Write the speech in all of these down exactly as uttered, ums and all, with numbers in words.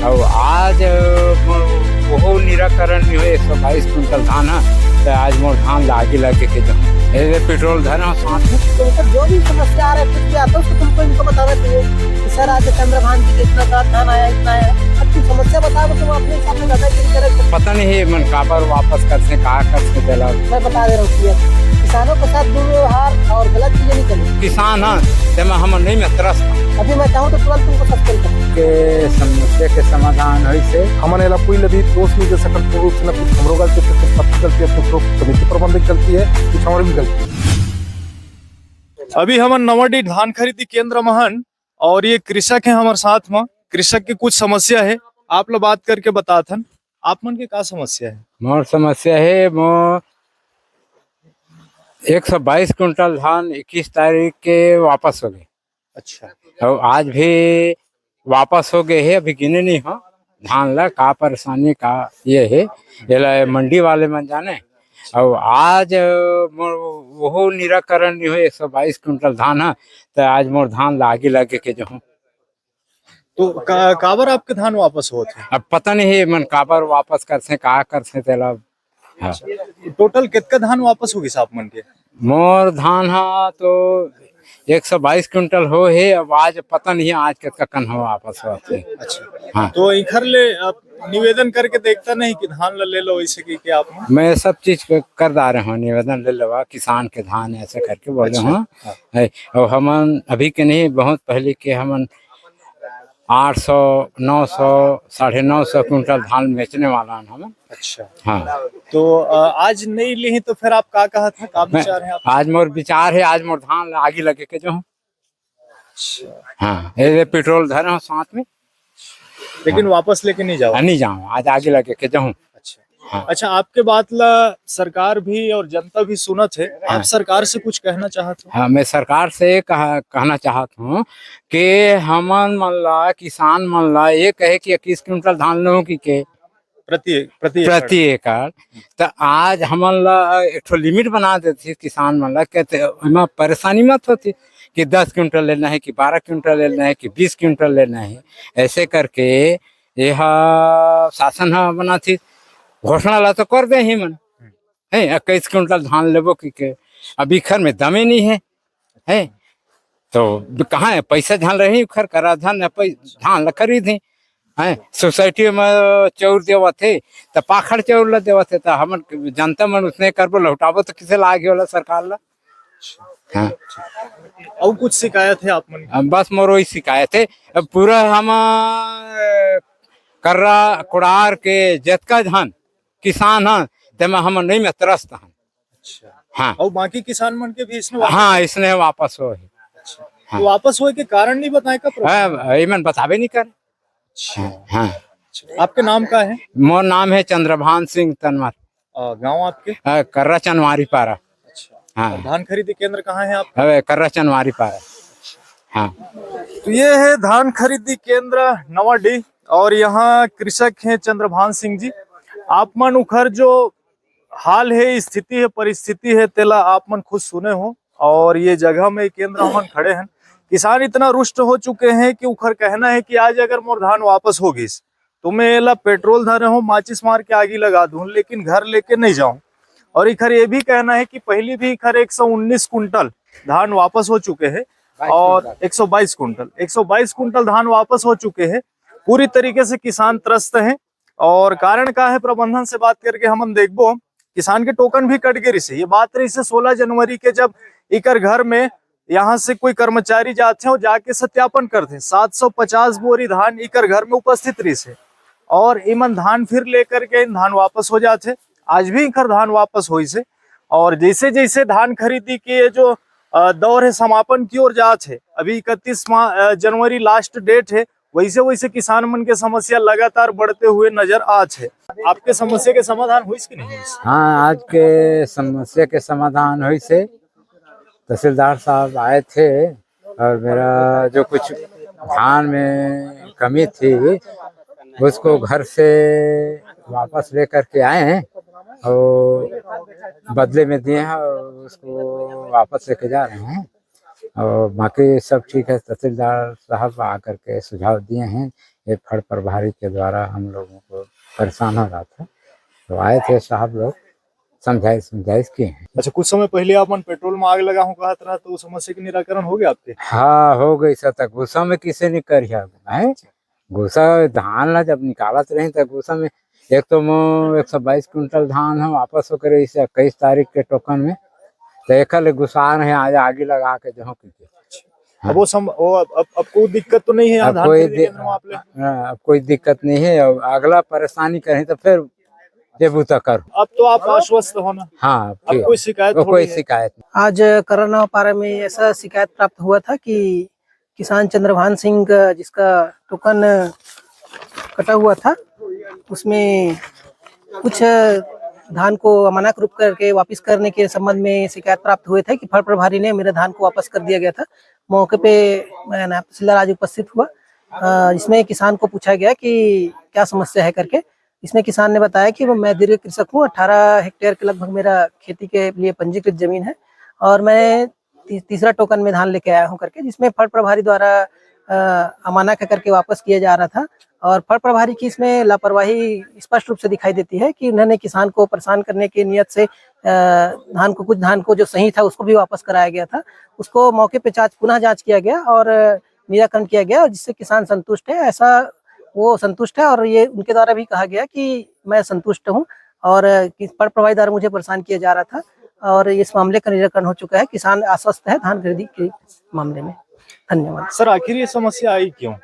अउ आज, अ, मोर ओहो निराकरण नइ होय, एक सौ बाईस कुंटल धान ह, त आज मोर धान ल आगी लगे के जहूँ। ए, पेट्रोल धरे हंव साथ में। तो ओकर जो भी समस्या आ रहा है, कुछ भी आता है, उसको तुमको, इनको बताना चाहिए कि सर, आज चंद्रभान जी के इतना धान आया, इतना आया। अब तुम समस्या बताओ, तुम अपने हिसाब से दादागिरी करे। पता नहीं हे, मन काबर वापस करथे, का करथे तेला। मैं बता दे रहा हूँ, किसानों के साथ दुर्व्यवहार और गलत चीजें नहीं करेंगे। किसान ह, तेमा हमन नहीं में त्रस्त। अभी मैं चाहूँ तो तुरंत तुमको सस्पेंड कर दूँ। के समस्या के समाधान होइस हे। हमन एला कोई ल भी दोष नहीं दे सकत, पूर्ण रूप से न कुछ हमरो गलती हे, कुछ सबकी गलती हे, कुछ लोग समिति प्रबंधक गलती हे, कुछ हमर भी गलती हे। अभी हमन नवाडीह धान खरीदी केंद्र म हन और ये कृषक हे हमर साथ म। कृषक के कुछ समस्या हे, आप ल बात करके बतात हन। आप मन के का समस्या हे? मोर समस्या हे, मोर एक सौ बाईस कुंटल धान इक्कीस तारीख के वापस हो गे। अच्छा। अउ आज भी वापस हो गे हे, अभी गिने नहीं हो धान ला, का परेशानी, का ये हे, एला मंडी वाले मन जाने। अउ आज, अ, मोर ओहो निराकरण नहीं हो, एक सौ बाईस कुंटल धान ह, त आज मोर धान ला आगी लगे के जहूँ। तो का-, काबर आपके धान वापस होत हे? अब पता नहीं हे, मन काबर वापस करथे, का करथे तेला। हाँ। टोटल कितका धान वापस हो गिस आप मन के? मोर धान ह तो एक सौ बाईस कुंटल हो हे, अब आज पता नहीं आज कितका कन हो वापस होत हे। अच्छा। हाँ। तो इखर ले आप निवेदन करके देखता नहीं कि धान ला ले लो, ऐसे कि, कि आप मैं सब चीज क-, कर डारे हंव, निवेदन ले लेवा, किसान के धान ऐसे करके बोले अच्छा। हंव। हाँ। है, अउ हमन अभी के नहीं, बहुत पहले के हमन आठ सौ, नौ सौ, साढ़े नौ सौ कुंटल धान बेचने वाला हन हमन। अच्छा। हाँ। तो, अ, आज नहीं ली तो फिर आप का कहत हे, का मैं, विचार हे आप? आज मोर विचार हे, आज मोर धान ला आगी लगे के जहूँ। अच्छा। हाँ, ये, ये पेट्रोल धरे हंव साथ में। लेकिन हाँ। वापस लेके नहीं जाओ? हाँ, नहीं जाओ, आज आगी लगे के जहूँ। अच्छा। हाँ। अच्छा, आपके बात ला सरकार भी और जनता भी सुनत हे, आप हाँ। सरकार से कुछ कहना चाहत हो? हाँ, मैं सरकार से कहा-, कहना चाहत हंव कि हमन मन ला, किसान मन ला ये कहे कि इक्कीस कुंटल धान लो कि के प्रति, प्रति एकड़। प्रति एकड़, त आज हमन ला एक ठो limit बना देतिस किसान मन ला, के ते एमा परेशानी मत होतिस कि दस कुंटल लेना हे, कि बारह कुंटल लेना हे, कि बीस कुंटल लेना हे। ऐसे करके एहा शासन ह बनातिस, घोषणा ला तो कर दे ही मन, हैं, इक्कीस कुंटल धान लेबो कि के। अब इखर में दमे नहीं हे, हैं, तो कहाँ हे पैसा, धान रही उखर करा, धान न पै-, धान ला खरीद ही, हैं, सोसाइटी में चाउर देवत हे, त पाखड़ चाउर ला देवत हे, त हमन जनता मन उसने करबो, लौटाबो त किसे ला आगे वाला सरकार ला। हाँ। अउ कुछ शिकायत हे आप मन के? अब बस मोर वही शिकायत हे। अब पूरा हम, अ, कर्रा कोड़ार के जतका झन किसान हन, तेमा हमन नहीं में त्रस्त हन। अच्छा। हाँ। अउ बाकी किसान मन के भी इसने वापस हाँ, इसने वापस हो हे। अच्छा। हाँ। तो वापस होए के कारण नहीं बताए का प्रभु? हाँ, ये मन बताबे नहीं करे। अच्छा। हाँ, हाँ। अच्छा। आपके नाम का हे? मोर नाम हे चंद्रभान सिंह तनवर। अ, गाँव आपके? अ, कर्रा चनवारी पारा। अच्छा। हाँ। और धान खरीदी केंद्र कहाँ हे आपका? अबे, कर्रा चनवारी पारा। हाँ। तो ये हे धान खरीदी केंद्र नवाडीह और यहाँ कृषक हे चंद्रभान सिंह जी। आप मन उखर जो हाल हे, स्थिति हे, परिस्थिति हे, तेला आप मन खुद सुने हो। और ये जगह में केंद्र हमन खड़े हन। किसान इतना रुष्ट हो चुके हैं कि उखर कहना हे कि आज अगर मोर धान वापस हो गिस, तो मैं एला पेट्रोल धरे हूँ, माचिस मार के आगी लगा दूँ, लेकिन घर लेके नहीं जाऊँ। और इखर ये भी कहना हे कि पहली भी इखर एक सौ उन्नीस कुंटल धान वापस हो चुके हे और एक सौ बाईस कुंटल, एक सौ बाईस कुंटल धान वापस हो चुके हे। पूरी तरीके से किसान त्रस्त हे। और कारण का हे, प्रबंधन से बात करके हमन देखबो। किसान के टोकन भी कट गे रिसे। ये बात रहिसे सोलह जनवरी के, जब इकर घर में यहाँ से कोई कर्मचारी जाथे और जाके सत्यापन करथे, सात सौ पचास बोरी धान इकर घर में उपस्थित रिसे और इमन धान फिर लेकर के धान वापस हो जाथे। आज भी इकर धान वापस होइसे और जैसे जैसे धान खरीदी के ये जो, अ, दौर हे, समापन की ओर जात हे। अभी इकतीस मा-, अ, जनवरी last date हे, वैसे वैसे किसान मन के समस्या लगातार बढ़ते हुए नजर आत हे। आपके समस्या के समाधान होइस कि नहीं होइस? हाँ, आज के समस्या के समाधान होइस हे। तहसीलदार साहब आए थे और मेरा जो कुछ धान में कमी थी, उसको घर से वापस लेकर के आए हैं और बदले में दिए हैं और उसको वापस लेके जा रहे हैं। और बाकी सब ठीक है, तहसीलदार साहब आकर के सुझाव दिए हैं ये फड़ प्रभारी के द्वारा हम लोगों को परेशान हो रहा था। तो आए थे साहब लोग, समझाइश समझाइश किए हैं। अच्छा, कुछ समय पहले आप मन पेट्रोल में आग लगा हूँ कहत रहा, तो उस समस्या के निराकरण हो गया आपके? हाँ, हो गई सर। तक गुस्सा में किसे नहीं कर है? गुस्सा धान ला जब निकालत रही त गुस्सा में एक तो मो एक सौ बाईस कुंटल धान हम वापस होकर इस इक्कीस तारीख के टोकन में, तो एक ले गुस्सा रहे आज आगी लगा के जो कि अब वो सम-, वो अब, अब, अब कोई दिक्कत तो नहीं है यहाँ अब धान कोई खरीदी दि-, केंद्र में आप ले? हाँ, अब कोई दिक्कत नहीं है। अब अगला परेशानी करें तो फिर ये बूता कर। अब तो आप आश्वस्त हो ना? हाँ, अब ठीक। कोई शिकायत वो थोड़ी कोई है। शिकायत नहीं। आज करनवा पारा में ऐसा शिकायत प्राप्त हुआ था कि किसान चंद्रभान सिंह का, जिसका टोकन कटा हुआ था, उसमें कुछ धान को अमानक रूप करके वापस करने के संबंध में शिकायत प्राप्त हुए थे कि फड़ प्रभारी ने मेरे धान को वापस कर दिया गया था। मौके पे मैं नायब तहसीलदार आज उपस्थित हुआ, अ, जिसमें किसान को पूछा गया कि क्या समस्या है करके। इसमें किसान ने बताया कि वो, मैं दीर्घ कृषक हूँ, अठारह हेक्टेयर के लगभग मेरा खेती के लिए पंजीकृत जमीन है और मैं ती-, तीसरा टोकन में धान लेके आया हूँ करके, जिसमें फड़ प्रभारी द्वारा, अ, अमानक है करके वापस किया जा रहा था। और फड़ प्रभारी की इसमें लापरवाही स्पष्ट रूप से दिखाई देती है कि उन्होंने किसान को परेशान करने की नीयत से, अ, धान को, कुछ धान को जो सही था उसको भी वापस कराया गया था, उसको मौके पे जांच, पुनः जांच किया गया और निराकरण किया गया, जिससे किसान संतुष्ट है। ऐसा वो संतुष्ट है और ये उनके द्वारा भी कहा गया कि मैं संतुष्ट हूँ और कि फड़ प्रभारी द्वारा मुझे परेशान किया जा रहा था और इस मामले का निराकरण हो चुका है। किसान आश्वस्त है धान खरीदी के मामले में। धन्यवाद। सर, आखिर ये समस्या आई क्यों?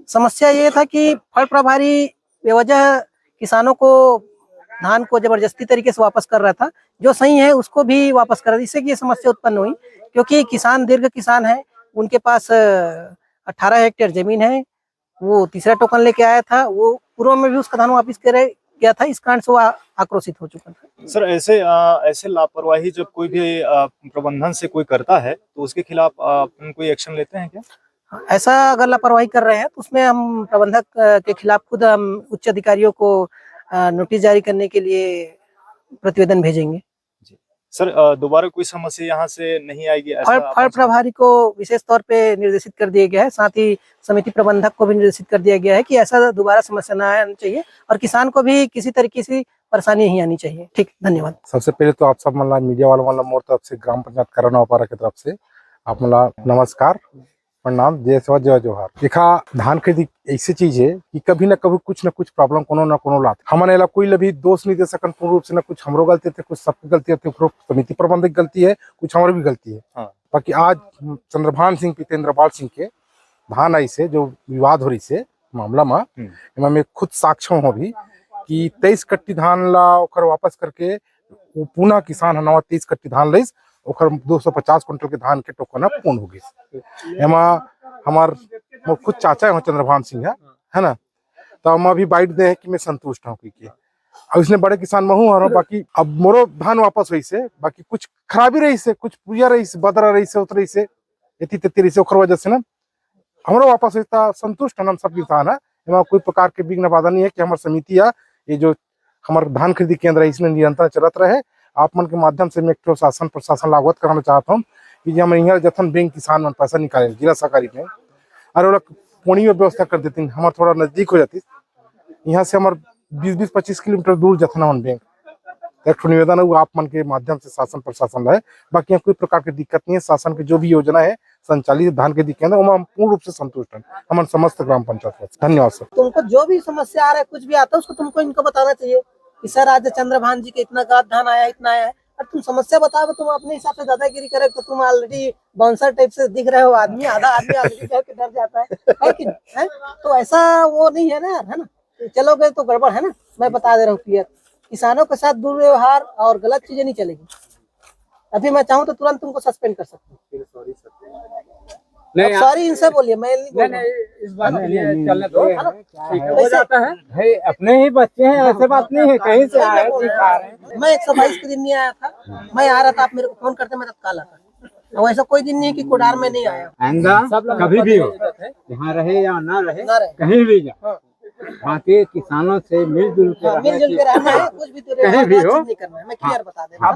समस्या ये था कि फड़ प्रभारी बेवजह किसानों को धान को जबरदस्ती तरीके से वापस कर रहा था, जो सही है उसको भी वापस कर रहा था, जिससे कि ये समस्या उत्पन्न हुई। क्योंकि किसान दीर्घ किसान है, उनके पास, अ, अठारह हेक्टेयर जमीन है, वो तीसरा टोकन लेके आया था, वो पूर्व में भी उसका धान वापस करे गया था, इस कारण से वो आ-, आक्रोशित हो चुका था। सर, ऐसे, अ, ऐसे लापरवाही जब कोई भी, अ, प्रबंधन से कोई करता है, तो उसके खिलाफ, अ, अपन कोई एक्शन लेते हैं क्या? हाँ, ऐसा अगर लापरवाही कर रहे हैं, तो उसमें हम प्रबंधक, अ, के खिलाफ खुद हम उच्च अधिकारियों को, अ, नोटिस जारी करने के लिए प्रतिवेदन भेजेंगे। जी। सर, अ, दोबारा कोई समस्या यहाँ से नहीं आएगी, ऐसा फड़, आप फड़ समझ- प्रभारी को विशेष तौर पे निर्देशित कर दिया गया है, साथ ही समिति प्रबंधक को भी निर्देशित कर दिया गया है कि ऐसा दोबारा समस्या ना आना चाहिए और किसान को भी किसी तरीके से परेशानी नहीं आनी चाहिए। ठीक, धन्यवाद। सबसे पहले तो आप सब मन ला, मीडिया वाला मन ला मोर तरफ से, ग्राम पंचायत करनवा पारा के तरफ से आप मन ला नमस्कार, प्रणाम, जय सेवा, जय जोहार। देखा, धान खरीदी ऐसी चीज है कि कभी ना कभी कुछ ना कुछ प्रॉब्लम कोनो ना कोनो लात। हमन एला कोई ला भी दोष नहीं दे सकन पूर्ण रूप से, ना कुछ हमरो गलती थे, कुछ सबके गलती थे, ओकरो समिति प्रबंधक गलती है, कुछ हमरो भी गलती है। हाँ। बाकी आज चंद्रभान सिंह, पितेंद्र पाल सिंह के धान आई से जो विवाद हो रही से मामला में, हम्म। एमा मैं खुद साक्ष्य हूँ अभी कि तेईस कट्टी धान ला ओकर वापस करके वो पुनः किसान ह नवा तेईस कट्टी धान लइस, ओकर दो सौ पचास कुंटल के धान के टोकन ह पूर्ण हो गिस। एमा हमार मोर खुद चाचा है चंद्रभान सिंह है, है ना, तो हम अभी बाइट दे हैं कि मैं संतुष्ट हूँ कि, कि अब इसने बड़े किसान महू हर, बाकी अब मोरो धान वापस होइस हे, बाकी कुछ खराबी रहिस हे, कुछ पुइया रहिस हे, बदरा रहिस हे, उत रहिस हे, एती तेती रहिस हे, ओकर वजह से ना हमरो वापस होइस त संतुष्ट हन हम सब किसान ह। एमा कोई प्रकार के विघ्न बाधा नहीं है कि हमर समिति ह ये जो हमर धान खरीदी केंद्र है इसमें निरंतर चलत रहे। आप मन के माध्यम से मैं एक ठो शासन प्रशासन ला अवगत कराना चाहत हूँ कि जे हमर यहाँ जथन बैंक किसान मन पैसा निकाले जिला सहकारी बैंक, अरे ओला कोनी में व्यवस्था कर देतिन, हमर थोड़ा नजदीक हो जाती। यहाँ से हमर बीस बीस पच्चीस किलोमीटर दूर जथन हमन बैंक, एक ठो निवेदन है वो आप मन के माध्यम से शासन प्रशासन ला है। बाकी यहाँ कोई प्रकार के दिक्कत नहीं है, शासन के जो भी योजना है संचालित धान के दिक्कत है, ओमा हम पूर्ण रूप से संतुष्ट हैं, हमन समस्त ग्राम पंचायत वासी। धन्यवाद सर। तुमको जो भी समस्या आ रहा है, कुछ भी आता है, उसको तुमको इनको बताना चाहिए कि सर आज चंद्रभान जी के इतना गलत धान आया, इतना आया है। और तुम समस्या बताओगे, तुम अपने हिसाब से दादागिरी करोगे तो तुम ऑलरेडी बाउंसर टाइप से दिख रहे हो आदमी, आधा आदमी ऑलरेडी डर के डर जाता है, है कि नहीं? है? तो ऐसा वो नहीं है ना यार, है ना? चलोगे तो गड़बड़ है ना, मैं बता दे रहा हूँ क्लियर। किसानों के साथ दुर्व्यवहार और गलत चीजें नहीं चलेगी। अभी मैं चाहूँ तो तुरंत तुमको सस्पेंड कर सकता हूँ। नहीं, अब आप सॉरी इनसे बोलिए, मैं नहीं बोल रहा हूँ। नहीं, इस बात के लिए चलने दो। ठीक है, हो जाता है। भाई, अपने ही बच्चे हैं, ऐसे बात नहीं है, कहीं से आए, कोई खा रहे हैं। मैं एक सौ बाईस के दिन नहीं आया था, मैं आ रहा था, आप मेरे को फोन करते, मैं तत्काल आता। और ऐसा कोई दिन नहीं है कि कोडार में नहीं आया। आइंदा कभी भी हो, यहाँ रहे या ना रहे, ना रहे। कहीं भी जाओ, हाँ। वहाँ के किसानों से मिलजुल के हाँ, रहना मिलजुल के चाहिए। रहना है, कुछ भी तो कहीं भी हो। चीज नहीं करना है, मैं क्लियर बता दे रहा हूँ।